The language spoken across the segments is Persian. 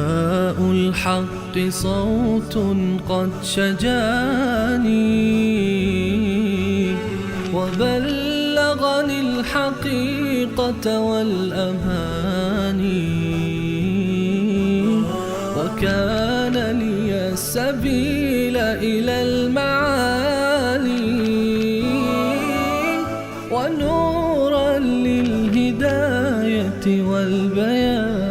نداء الحق صوت قد شجاني وبلغني الحقيقة والأماني وكان لي السبيل إلى المعالي ونورا للهداية والبيان.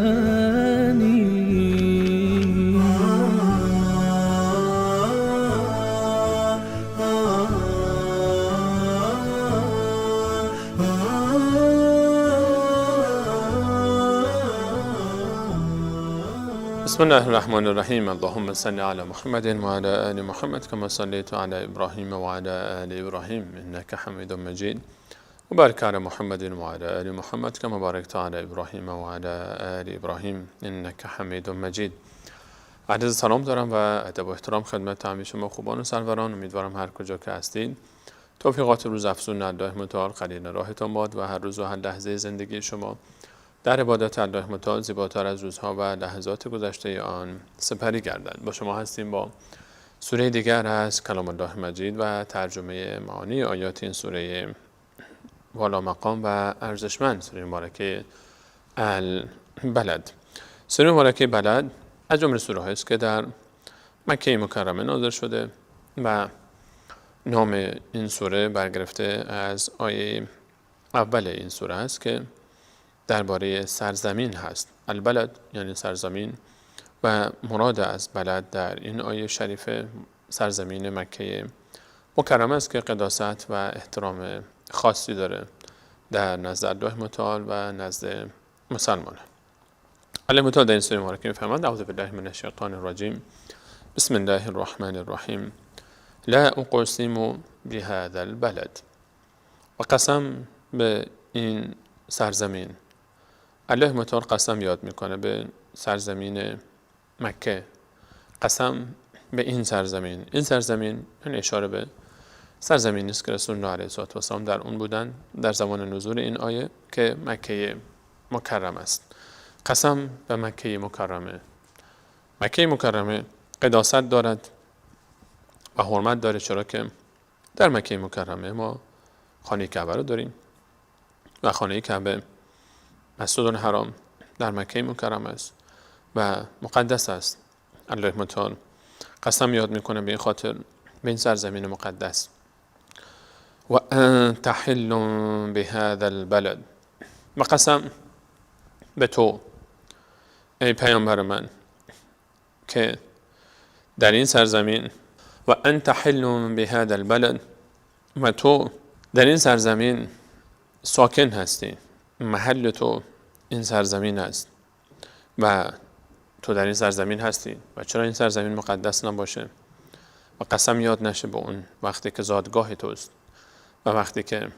بسم الله الرحمن الرحیم. اللهم صل علی محمد و علی آل محمد کما صلیت علی ابراهیم و علی آل ابراهیم انک حمید مجید و بارک علی محمد و علی آل محمد کما بارکت علی ابراهیم و علی آل ابراهیم انک حمید مجید. عرض سلام دارم و ادب و احترام خدمت همه شما خوبان و سروران. امیدوارم هر کجا که هستید توفیقات روز افزون الله متعال قرین راهتان باد و هر روز و هر لحظه زندگی شما در عبادت الله متعال زیباتر از روزها و لحظات گذشته آن سپری گردد. با شما هستیم با سوره دیگر از کلام الله مجید و ترجمه معانی آیات این سوره والا مقام و ارزشمند، سوره مبارکه البلد. سوره مبارکه بلد از جمله سوره هایی است که در مکه مکرمه نازل شده و نام این سوره برگرفته از آیه اول این سوره است که درباره سرزمین هست. البلد یعنی سرزمین و مراد از بلد در این آیه شریفه سرزمین مکه مکرمه است که قداست و احترام خاصی داره در نزد الله متعال و نزد مسلمانان. الله متعال در این سوره مبارکه می‌فرماید: اعوذ بالله من الشیطان الرجیم، بسم الله الرحمن الرحیم، لا اقسم بهذا البلد. و قسم به این سرزمین. الله متعال قسم یاد میکنه به سرزمین مکه، قسم به این سرزمین. این سرزمین این اشاره به سرزمینی است که رسول الله علیه السلام در اون بودن در زمان نزول این آیه که مکه مکرم است. قسم به مکه مکرمه. مکه مکرمه قداست دارد و حرمت داره، چرا که در مکه مکرمه ما خانه کعبه رو داریم و خانه کعبه مسجد الحرام در مکه مکرمه است و مقدس است. الله متعال قسم یاد میکنه به این خاطر به این سرزمین مقدس. و انت حل بهذا البلد، و قسم به تو ای پیامبر من که در این سرزمین، و انت حل بهذا البلد، و تو در این سرزمین ساکن هستی، محل تو این سرزمین است و تو در این سرزمین هستی. و چرا این سرزمین مقدس نباشه و قسم یاد نشه به اون وقتی که زادگاه توست و وقتی که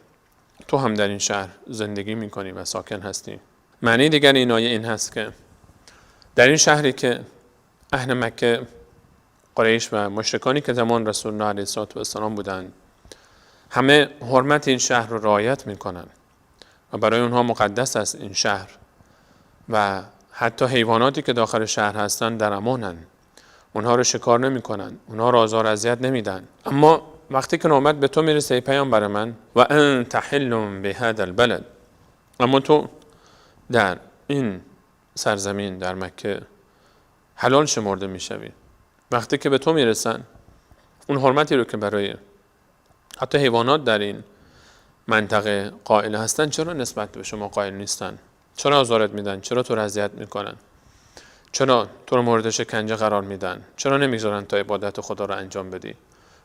تو هم در این شهر زندگی میکنی و ساکن هستی. معنی دیگر این آیه این هست که در این شهری که اهل مکه، قریش و مشرکانی که زمان رسول الله علیه السلام بودند، همه حرمت این شهر رو رعایت میکنن و برای اونها مقدس است این شهر و حتی حیواناتی که داخل شهر هستند در امانن، اونها رو شکار نمیکنن، اونها رو آزار اذیت نمیدن. اما وقتی که نوبت به تو میرسه ای پیامبر من، و انت حل بهذا البلد، اما تو در این سرزمین در مکه حلال شمرده میشوی. وقتی که به تو میرسن اون حرمتی رو که برای حتی حیوانات در این منطقه قائل هستن، چرا نسبت به شما قائل نیستن؟ چرا آزارت میدن؟ چرا تو رو اذیت میکنن؟ چرا تو رو مورد شکنجه قرار میدن؟ چرا نمیذارن تا عبادت خدا رو انجام بدی؟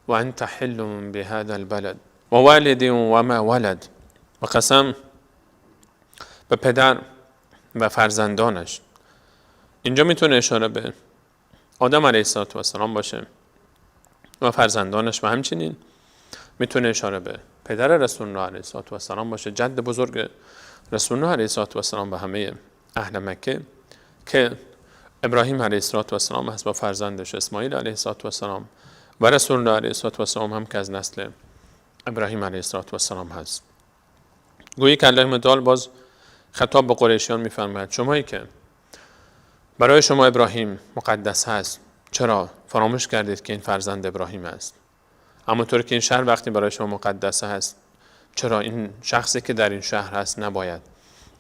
و انت حل بهذا البلد و والد و ما ولد، و قسم به پدر و فرزندانش. اینجا میتونه اشاره به آدم علیه السلام باشه و فرزندانش، و همچنین میتونه اشاره به پدر رسول الله علیه السلام باشه، جد بزرگ رسول الله علیه السلام و همه اهل مکه که ابراهیم علیه السلام هست با فرزندش اسماعیل علیه السلام و رسول الله علیه السلام هم که از نسل ابراهیم علیه السلام هست. گویی که الله متعال باز خطاب به قریشیان میفرماید شمایی که برای شما ابراهیم مقدس هست، چرا فراموش کردید که این فرزند ابراهیم است؟ همونطور که این شهر وقتی برای شما مقدس هست، چرا این شخصی که در این شهر هست نباید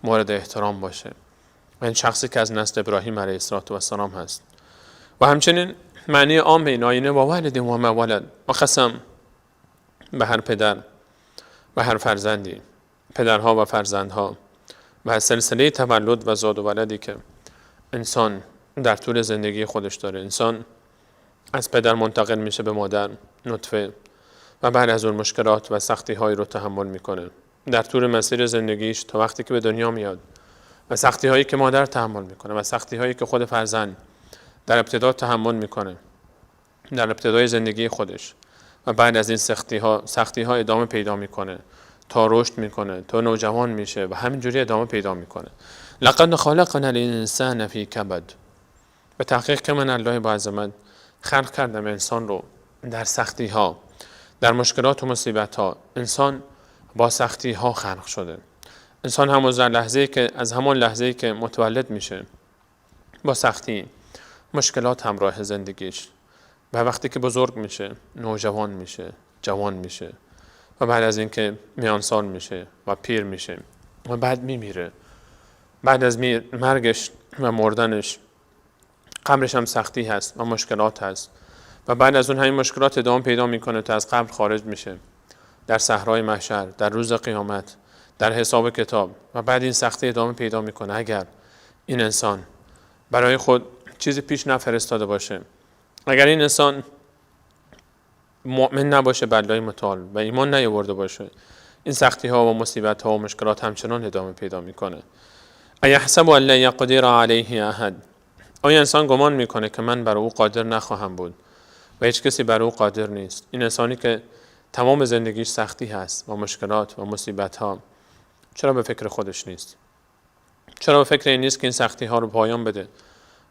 مورد احترام باشه؟ و این شخصی که از نسل ابراهیم علیه السلام هست. و همچنین معنی عام این آینه و والد و ما ولد، و قسم به هر پدر و هر فرزندی، پدرها و فرزندها و سلسله تولد و زاد و ولدی که انسان در طول زندگی خودش داره. انسان از پدر منتقل میشه به مادر، نطفه، و بعد از اون مشکلات و سختی هایی رو تحمل میکنه در طول مسیر زندگیش تا وقتی که به دنیا میاد، و سختی هایی که مادر تحمل میکنه و سختی هایی که خود فرزند در ابتدا تحمل میکنه در ابتدای زندگی خودش، و بعد از این سختی ها ادامه پیدا میکنه تا رشد میکنه، تا نوجوان میشه و همینجوری ادامه پیدا میکنه. لقد خلقنا الانسان فی کبد، به تحقیق که من الله با عظمت خلق کردم انسان رو در سختی ها، در مشکلات و مصیبت ها. انسان با سختی ها خلق شده. انسان هم از لحظه‌ای که از همان لحظه‌ای که متولد میشه با سختی، مشکلات همراه زندگیش، و وقتی که بزرگ میشه، نوجوان میشه، جوان میشه، و بعد از اینکه میان سال میشه و پیر میشه و بعد میمیره. بعد از مرگش و مردنش قبرش هم سختی هست و مشکلات هست، و بعد از اون همین مشکلات ادامه پیدا میکنه تا از قبر خارج میشه، در صحرای محشر، در روز قیامت، در حساب کتاب، و بعد این سختی ادامه پیدا میکنه. اگر این انسان برای خود چیزی پیش نفرستاده باشه، اگر این انسان مؤمن نباشه به الله متعال و ایمان نیاورده باشه، این سختی ها و مصیبت ها و مشکلات همچنان ادامه پیدا میکنه. ایحسب ان لن یقدر علیه احد، آیا انسان گمان میکنه که من بر او قادر نخواهم بود و هیچ کسی بر او قادر نیست؟ این انسانی که تمام زندگیش سختی هست و مشکلات و مصیبت ها، چرا به فکر خودش نیست؟ چرا به فکر این نیست که این سختی ها رو پایان بده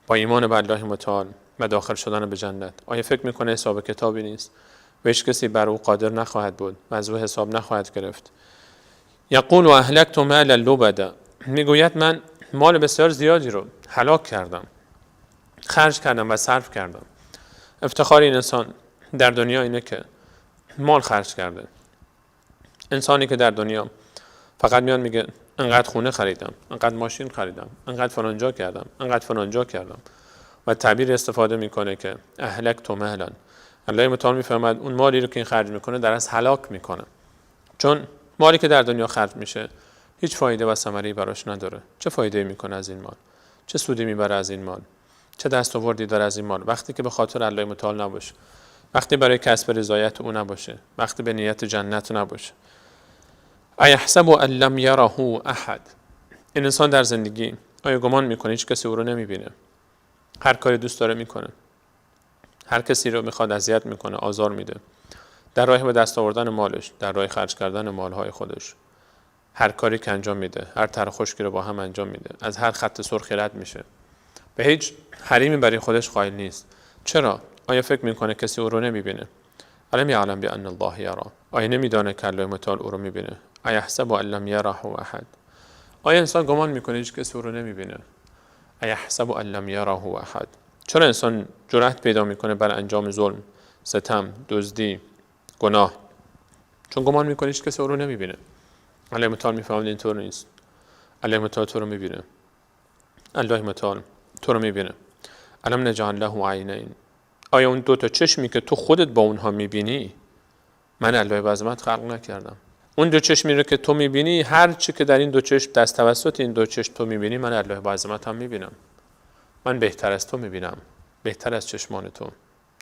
با ایمان به الله متعال و داخل شدن به جنت؟ آیا فکر میکنه حساب کتابی نیست و هیچ کسی بر او قادر نخواهد بود و از او حساب نخواهد گرفت؟ یقول اهلکت مالا لبدا، میگوید من مال بسیار زیادی رو هلاک کردم، خرج کردم و صرف کردم. افتخار این انسان در دنیا اینه که مال خرج کرده. انسانی که در دنیا فقط میاد میگه انقدر خونه خریدم، انقدر ماشین خریدم، انقدر فلان جا کردم، انقدر فلان جا کردم، و تعبیر استفاده میکنه که اهلکت مالا. الله متعال میفرماید اون مالی رو که این خرج میکنه در اصل هلاک میکنه، چون مالی که در دنیا خرج میشه هیچ فایده و ثمره‌ای براش نداره. چه فایده میکنه از این مال؟ چه سودی میبره از این مال؟ چه دستاوردی داره از این مال؟ وقتی که به خاطر الله متعال نباشه، وقتی برای کسب رضایت او نباشه، وقتی به نیت جنت نباشه. ایحسب ان لم یره احد، این انسان در زندگی آیا گمان میکنه هیچ کسی او رو نمیبینه؟ هر کاری دوست داره میکنه، هر کسی رو میخواد اذیت میکنه، آزار میده، در راه به دست آوردن مالش، در راه خرج کردن مالهای خودش، هر کاری که انجام میده، هر تر خشکی رو با هم انجام میده، از هر خط سرخی رد میشه، به هیچ حریمی برای خودش قائل نیست. چرا؟ آیا فکر میکنه کسی او رو نمیبینه؟ الم یعلم بان الله یرا، آیا نمیدانه که الله متعال او رو میبینه؟ ایحسب ان لم یره احد، آیا انسان گمان میکنه هیچ کسی او رو نمیبینه؟ ایحسب ان لم یره احد. چرا انسان جرأت پیدا میکنه بر انجام ظلم، ستم، دزدی، گناه؟ چون گمان میکنه هیچ کسی او رو نمیبینه. الله متعال میفهمد اینطور نیست. الله متعال تو رو میبینه. الله متعال تو رو میبینه. الم نجعل له عینین، آیا اون دو تا چشمی که تو خودت با اونها میبینی من الله به عظمت خلق نکردم؟ اون دو چشمی رو که تو میبینی، هر چی که در این دو چشم دست توسط این دو چشم تو میبینی، من الله به عظمت هم میبینم. من بهتر از تو میبینم، بهتر از چشمان تو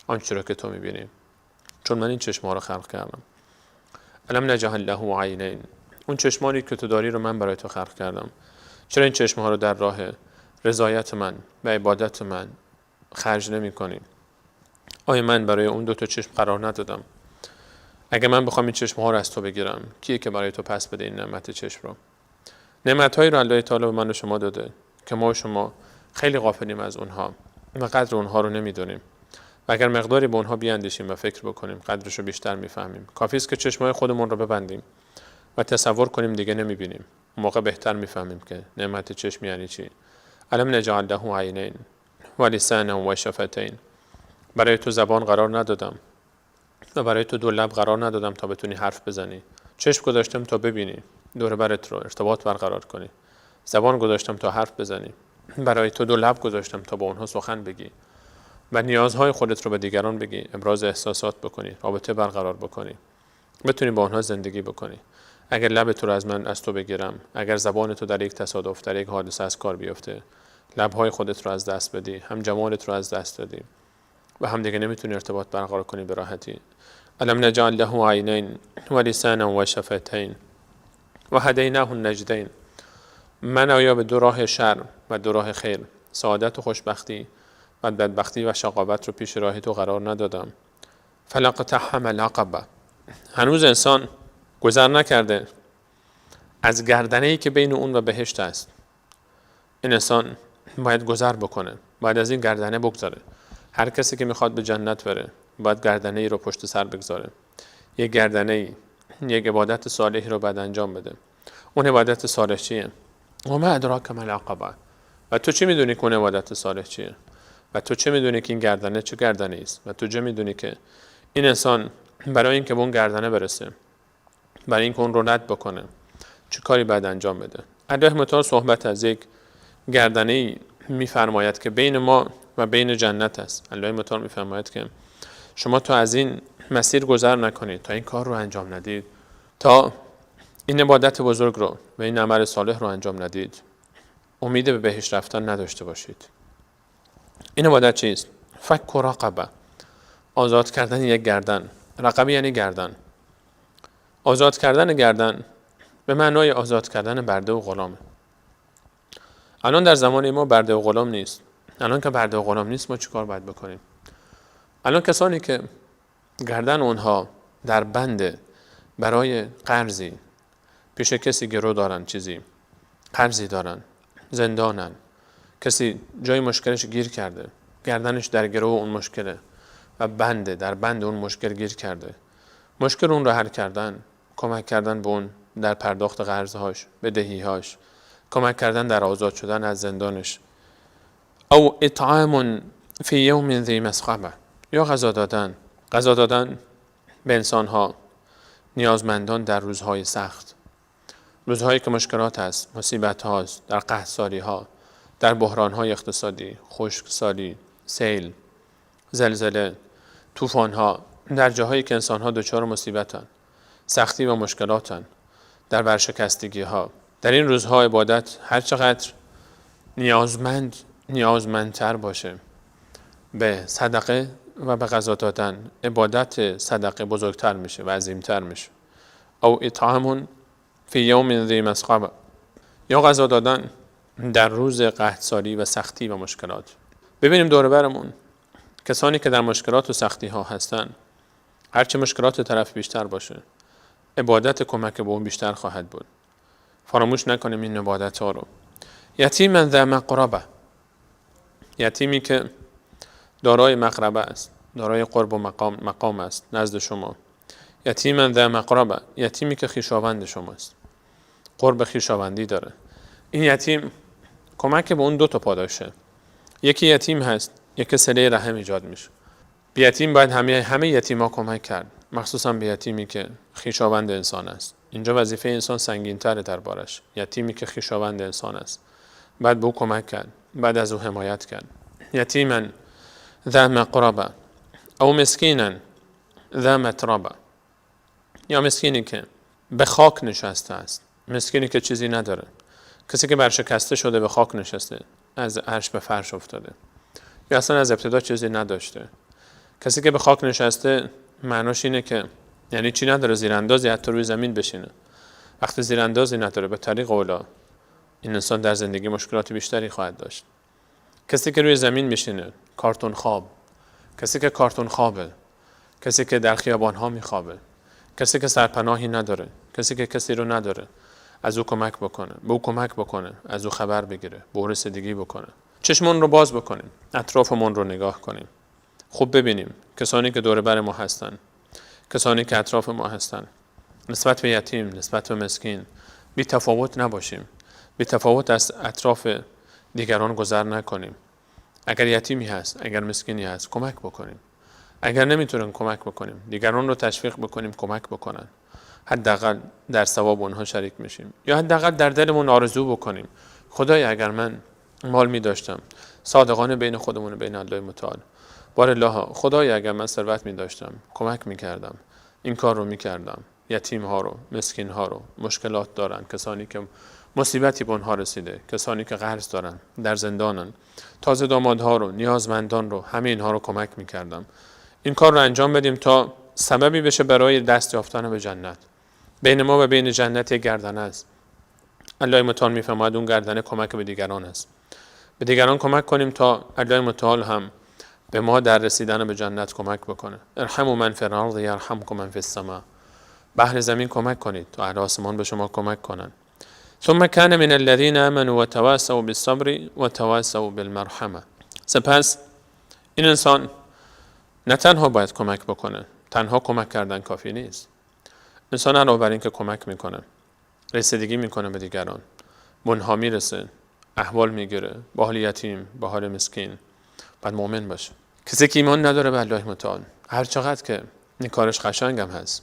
آنچه رو که تو میبینی، چون من این چشم‌ها رو خلق کردم. الم نجعل له عینین، اون چشمانی که تو داری رو من برای تو خلق کردم. چرا این چشم‌ها رو در راه رضایت من و عبادت من خرج نمی‌کنی؟ آیا من برای اون دو تا چشم قرار ندادم؟ اگه من بخوام این چشم‌ها رو از تو بگیرم، کیه که برای تو پس بده این نعمت چشم رو؟ نعمت‌هایی رو الله تعالی به من و شما داده که ما و شما خیلی غافلیم از اونها و قدر اونها رو نمی‌دونیم. و اگر مقداری به اونها بیاندیشیم و فکر بکنیم، قدرش رو بیشتر می‌فهمیم. کافی است که چشم‌های خودمون رو ببندیم و تصور کنیم دیگه نمی‌بینیم. اون موقع بهتر می‌فهمیم که نعمت چشم یعنی چی. الم نجعل له عینین، و لسانا و شفتین. برای تو زبان قرار ندادم و برای تو دو لب قرار ندادم تا بتونی حرف بزنی. چشم گذاشتم تا ببینی، دور برت رو ارتباط برقرار کنی. زبان گذاشتم تا حرف بزنی. برای تو دو لب گذاشتم تا با اونها سخن بگی و نیازهای خودت رو به دیگران بگی، ابراز احساسات بکنی، رابطه برقرار بکنی، بتونی با اونها زندگی بکنی. اگر لب تو رو از من از تو بگیرم، اگر زبان تو در یک تصادف، در یک حادثه از کار بیفته، لبهای خودت رو از دست بدی، هم جمالت رو از دست دادی و هم دیگه نمیتونی ارتباط برقرار کنی به راحتی. الم نجعل له عینین و لسانا و شفتین و هدیناه النجدین. من آیا به دو راه شر و دو راه خیر، سعادت و خوشبختی و بدبختی و شقاوت رو پیش راه تو قرار ندادم؟ فلاقتحم العقبه. هنوز انسان گذر نکرده از گردنه‌ای که بین اون و بهشت است. این انسان باید گذر بکنه، باید از این گردنه بگذره. هر کسی که میخواد به جنت بره باید گردنه‌ای رو پشت سر بگذاره. یک گردنه‌ای، یک عبادت صالحی رو باید انجام بده. اون عبادت صالح چیه؟ و ما ادراک ما العقبه. و تو چی میدونی که اون عبادت صالح چیه؟ و تو چه میدونی که این گردنه چه گردنه است؟ و تو چه میدونی که این انسان برای اینکه به اون گردنه برسه، برای اینکه اون رو رد بکنه، چه کاری باید انجام بده؟ الله متعال صحبت از یک گردنه‌ای میفرماید که بین ما و بین جنت است. الله متعال میفرماید که شما تا از این مسیر گذر نکنید، تا این کار رو انجام ندید، تا این عبادت بزرگ رو و این عمل صالح رو انجام ندید، امید به بهشت رفتن نداشته باشید. این عبادت چیست؟ فک رقبه، آزاد کردن یک گردن. رقبه یعنی گردن. آزاد کردن گردن به معنای آزاد کردن برده و غلامه. الان در زمان ما برده و غلام نیست. الان که برده و غلام نیست ما چیکار باید بکنیم؟ الان کسانی که گردن اونها در بند برای قرضی، پیش کسی گرو دارن، چیزی قرضی دارن، زندانن، کسی جای مشکلش گیر کرده، گردنش در گرو اون مشکله و بنده، در بند اون مشکل گیر کرده. مشکل اون رو حل کردن، کمک کردن به اون در پرداخت قرضهاش، بدهیهاش، کمک کردن در آزاد شدن از زندانش. او اطعام فی یوم ذی مسغبه، یا غذا دادن. غذا دادن به انسانها، نیازمندان در روزهای سخت، روزهایی که مشکلات هست، مصیبت هاست، در قحط‌سالی ها، در بحران های اقتصادی، خشکسالی، سیل، زلزله، طوفان ها، در جاهایی که انسان ها دچار مصیبتن، سختی و مشکلاتن، در ورشکستگی ها. در این روزها عبادت هر چقدر نیازمندتر باشه به صدقه و به غذا دادن، عبادت صدقه بزرگتر میشه و عظیمتر میشه. او اطعام فی یوم ذی مسغبه، یا غذا دادن در روز قحط‌سالی و سختی و مشکلات. ببینیم دور برمون کسانی که در مشکلات و سختی ها هستن، هرچه مشکلات طرف بیشتر باشه، عبادت کمک به اون بیشتر خواهد بود. فراموش نکنیم این عبادت ها رو. یتیما ذا مقربه، یتیمی که دارای مقربه است، دارای قرب و مقام است نزد شما. یتیما ذا مقربه، یتیمی که خویشاوند شماست، قرب خویشاوندی داره. این یتیم کمک به اون دو تا پاداشه. یکی یتیم هست، یکی صله رحم ایجاد میشه. به یتیم باید همه یتیما کمک کرد، مخصوصا به یتیمی که خویشاوند انسان است. اینجا وظیفه انسان سنگین‌تره دربارش. یتیمی که خویشاوند انسان است، بعد به او کمک کرد، بعد از او حمایت کرد. یتیما ذا مقربه او مسکینا ذا متربه، یا مسکینی که به خاک نشسته است، مسکینی که چیزی نداره، کسی که برشکسته شده، به خاک نشسته، از عرش به فرش افتاده، یا اصلا از ابتدا چیزی نداشته. کسی که به خاک نشسته معناش اینه که یعنی چی نداره، زیراندازی حتی روی زمین بشینه. وقتی زیراندازی نداره، به طریق اولا این انسان در زندگی مشکلات بیشتری خواهد داشت. کسی که روی زمین میشینه، کارتون خواب، کسی که کارتون خوابه، کسی که در خیابان ها میخوابه، کسی که سرپناهی نداره، کسی که کسی رو نداره از او کمک بکنه، به او کمک بکنه، از او خبر بگیره، به او رسیدگی بکنه. چشمون رو باز بکنیم، اطرافمون رو نگاه کنیم، خوب ببینیم کسانی که دور بر ما هستن، کسانی که اطراف ما هستن، نسبت به یتیم، نسبت به مسکین بی تفاوت نباشیم، بی تفاوت از اطراف دیگران گذر نکنیم. اگر یتیمی هست، اگر مسکینی هست، کمک بکنیم. اگر نمیتونن کمک بکنیم، دیگران رو تشویق بکنیم کمک بکنن. حداقل در ثواب اونها شریک میشیم، یا حداقل در دلمون آرزو بکنیم خدای اگر من مال می داشتم، صادقانه بین خودمون و بین الله متعال، بار الله خدای اگر من ثروت می داشتم کمک می کردم، این کار رو می کردم، یتیم ها رو، مسکین ها رو، مشکلات دارن، کسانی که مصیبتی به اونها رسیده، کسانی که قرض دارن، در زندانن، تازه دامادها رو، نیازمندان رو، همه اینها رو کمک می کردم. این کار رو انجام بدیم تا سببی بشه برای دست یافتن به جنت. بین ما و بین جنت یک گردنه است. الله متعال می‌فرماید اون گردنه کمک به دیگران است. به دیگران کمک کنیم تا الله متعال هم به ما در رسیدن به جنت کمک بکنه. ارحموا من فی الارض یرحمکم من فی السماء. به اهل زمین کمک کنید تا اهل آسمان به شما کمک کنند. ثم کان من الذین آمنوا وتواصوا بالصبر وتواصوا بالمرحمه. سپس این انسان نه تنها باید کمک بکنه، تنها کمک کردن کافی نیست. انسان علاوه بر این که کمک میکنه، رسیدگی میکنه به دیگران، منها میرسه، احوال میگیره، با حال یتیم، با حال مسکین، باید مؤمن باشه. کسی که ایمان نداره به الله متعال، هر چقدر که این کارش قشنگ هم هست،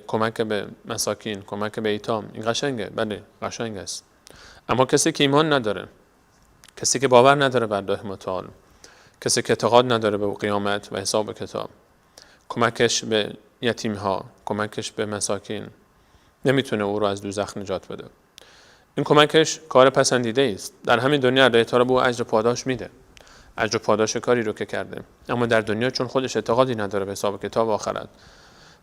کمک به مساکین، کمک به ایتام، این قشنگه، بله قشنگ است. اما کسی که ایمان نداره، کسی که باور نداره به الله متعال، کسی که اعتقاد نداره به قیامت و حساب کتاب، کمکش به یتیم ها، کمکش به مساکین، نمیتونه او رو از دوزخ نجات بده. این کمکش کار پسندیده است. در همین دنیا الله تعالی به او اجر پاداش میده، اجر پاداش کاری رو که کرده. اما در دنیا چون خودش اعتقادی نداره به حساب کتاب آخرت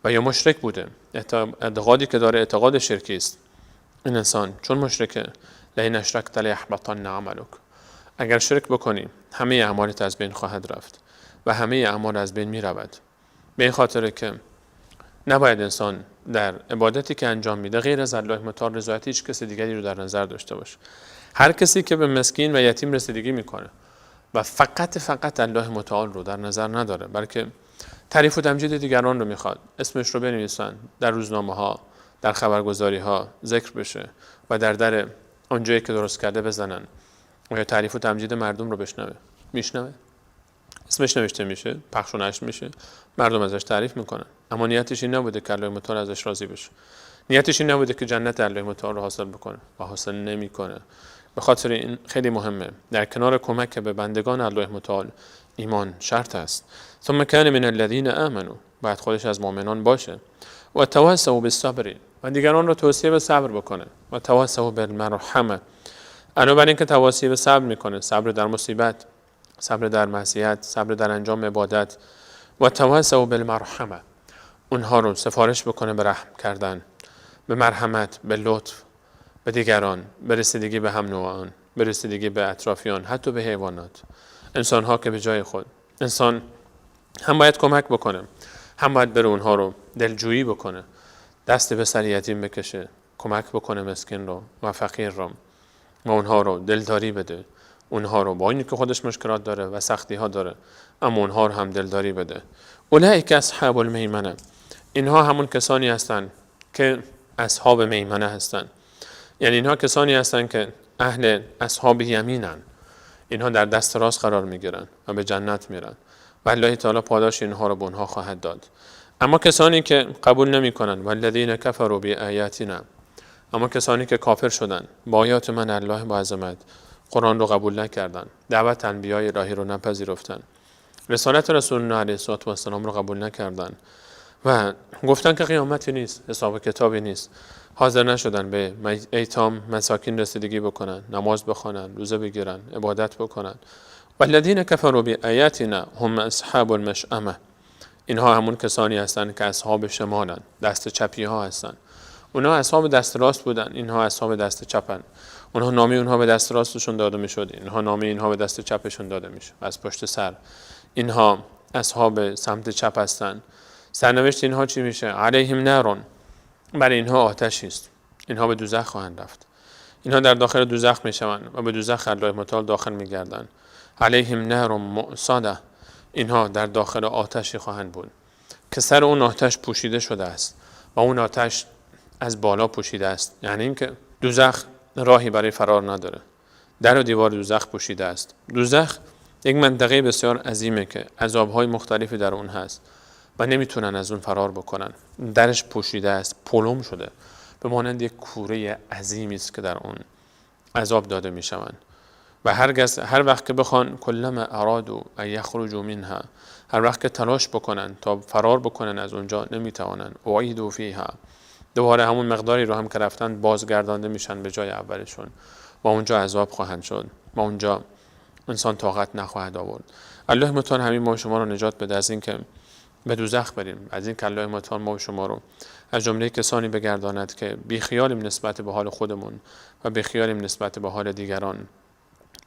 و یا مشرک بوده، اعتقادی که داره اعتقاد شرکی است، این انسان چون مشرکه، لئن اشرکت لیحبطن عملک، اگر شرک بکنی همه اعمالت از بین خواهد رفت و همه اعمال از بین میرود. به این خاطر که نباید انسان در عبادتی که انجام میده غیر از الله متعال رضایت هیچ کس دیگری رو در نظر داشته باشه. هر کسی که به مسکین و یتیم رسیدگی میکنه و فقط الله متعال رو در نظر نداره، بلکه تعریف و تمجید دیگران رو میخواد، اسمش رو بنویسن در روزنامه ها، در خبرگزاری ها ذکر بشه و در آنجایی که درست کرده بزنن و یا تعریف و تمجید مردم رو بشنوه، میشنوه، اسمش نوشته میشه، پخش و نشر میشه، مردم ازش تعریف میکنن، اما نیتش این نبوده که الله متعال ازش راضی بشه، نیتش این نبوده که جنت الله متعال رو حاصل بکنه و حاصل نمیکنه. به خاطر این خیلی مهمه در کنار کمک به بندگان الله متعال ایمان شرط است. ثم کان من الذین آمنوا، باید خودش از مؤمنان باشه، و تواصوا بالصبر، و دیگران رو توصیه به صبر بکنه، و تواصوا بالمرحمه. علاوه بر اینکه تواصی به صبر میکنه، صبر در مصیبت، صبر در معصیت، صبر در انجام عبادت، و تواصوا بالمرحمه، اونها رو سفارش بکنه به رحم کردن، به مرحمت، به لطف به دیگران، به رسیدگی به هم نوعان، به رسیدگی به اطرافیان، حتی به حیوانات، انسان ها که به جای خود. انسان هم باید کمک بکنه، هم باید بره اونها رو دلجویی بکنه، دست به سر یتیم بکشه، کمک بکنه مسکین رو و فقیر رو و اونها رو دلداری بده، اونها رو با اینکه خودش مشکلات داره و سختی ها داره، اما اونها رو هم دلداری بده. اولئک اصحاب المیمنه، اینها همون کسانی هستند که اصحاب میمنه هستند. یعنی اینها کسانی هستند که اهل اصحاب یمینن، اینها در دست راست قرار میگیرن و به جنت میرن و الله تعالی پاداش اینها رو به اونها خواهد داد. اما کسانی که قبول نمیکنن، والذین کفروا بآیاتنا، اما کسانی که کافر شدن با آیات من الله با عظمت، قرآن رو قبول نکردن، دعوت انبیای الهی رو نپذیرفتن، رسالت رسول الله علیه الصلاة والسلام رو قبول نکردن و گفتن که قیامتی نیست، حساب کتابی نیست، حاضر نشدن به ایتام مساکین رسیدگی بکنن، نماز بخوانن، روزه بگیرن، عبادت بکنن. والذین کفروا بآیاتنا هم اصحاب المشأمه، اینها همون کسانی هستند که اصحاب شمالن، دست چپی ها هستن. اونها اصحاب دست راست بودن، اینها اصحاب دست چپن. اونها نامی اونها به دست راستشون داده میشد، اینها نامی اینها به دست چپشون داده میشد، از پشت سر. اینها اصحاب سمت چپ هستن. سرنوشت اینها چی میشه؟ علیهم نارون، برای اینها آتشی است. اینها به دوزخ خواهند رفت. اینها در داخل دوزخ میشوند و به دوزخ الله متعال داخل میگردند. علیهم نار مؤصده، اینها در داخل آتشی خواهند بود که سر اون آتش پوشیده شده است و اون آتش از بالا پوشیده است. یعنی اینکه دوزخ راهی برای فرار نداره، در و دیوار دوزخ پوشیده است. دوزخ یک منطقه بسیار عظیمه که عذابهای مختلفی در اون هست و نمیتونن از اون فرار بکنن. درش پوشیده است، پلم شده، به مانند یک کوره عظیمی است که در اون عذاب داده میشوند. و هر وقت که بخوان، کلما ارادوا ان یخرجوا منها، هر وقت که تلاش بکنن تا فرار بکنن از اونجا نمیتوانن. اعیدوا فیها، دوباره همون مقداری رو هم که رفتن بازگردانده میشن به جای اولشون و اونجا عذاب خواهند شد و اونجا انسان طاقت نخواهد آورد. الله متعال همین ما شما رو نجات بده از اینکه به دوزخ بریم، از این که الله متعال ما شما رو از جمله کسانی بگرداند که بیخیالیم نسبت به حال خودمون و بیخیالیم نسبت به حال دیگران.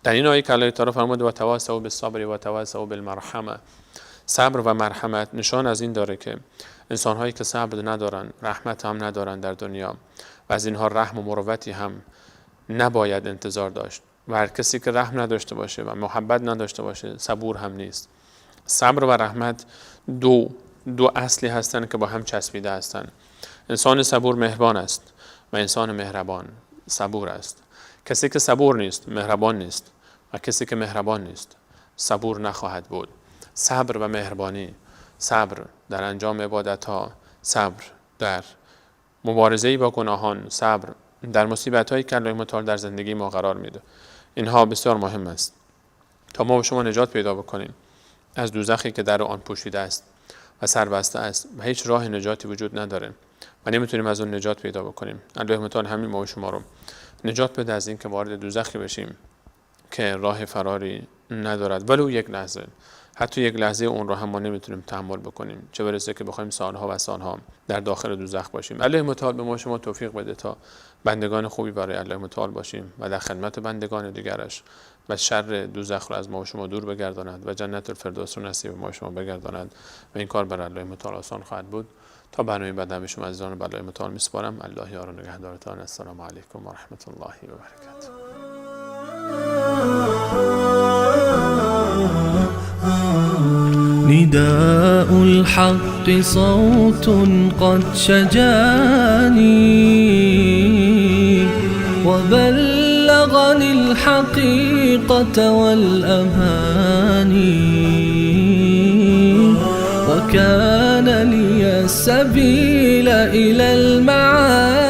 در این آیه که الله تعالی فرمود و تواصوا بالصبر و تواصوا بالمرحمه، صبر و مرحمت نشان از این داره که انسان‌هایی که صبر ندارن، رحمت هم ندارن در دنیا و از اینها رحم و مروتی هم نباید انتظار داشت. و هر کسی که رحم نداشته باشه و محبت نداشته باشه صبور هم نیست. صبر و رحمت دو اصلی هستند که با هم چسبیده هستند. انسان صبور مهربان است و انسان مهربان صبور است. کسی که صبور نیست مهربان نیست و کسی که مهربان نیست صبور نخواهد بود. صبر و مهربانی، صبر در انجام عبادت ها، صبر در مبارزه با گناهان، صبر در مصیبت هایی که الله متعال در زندگی ما قرار میده، اینها بسیار مهم است تا ما و شما نجات پیدا بکنیم از دوزخی که در آن پوشیده است و سربسته است و هیچ راه نجاتی وجود نداره و نمیتونیم از اون نجات پیدا بکنیم. الله متعال همین ما و شما رو نجات بده از این که وارد دوزخی بشیم که راه فراری ندارد، ولو یک لحظه، حتی یک لحظه اون رو هم ما نمیتونیم تحمل بکنیم، چه برسه که بخوایم سالها و سالها در داخل دوزخ باشیم. الله متعال به ما شما توفیق بده تا بندگان خوبی برای الله متعال باشیم و در خدمت بندگان دیگرش و شر دوزخ رو از ما و شما دور بگرداند و جنت الفردوس رو نصیب ما و شما بگرداند و این کار برای الله متعال آسان خواهد بود. تا برنامه بعد به شما عزیزان به الله متعال میسپارم. الله یار و نگهدارتان. السلام علیکم و رحمت الله و برکاته. نداء الحق صوت قد شجاني وبلغني الحقيقة والأماني وكان لي السبيل إلى المعاني.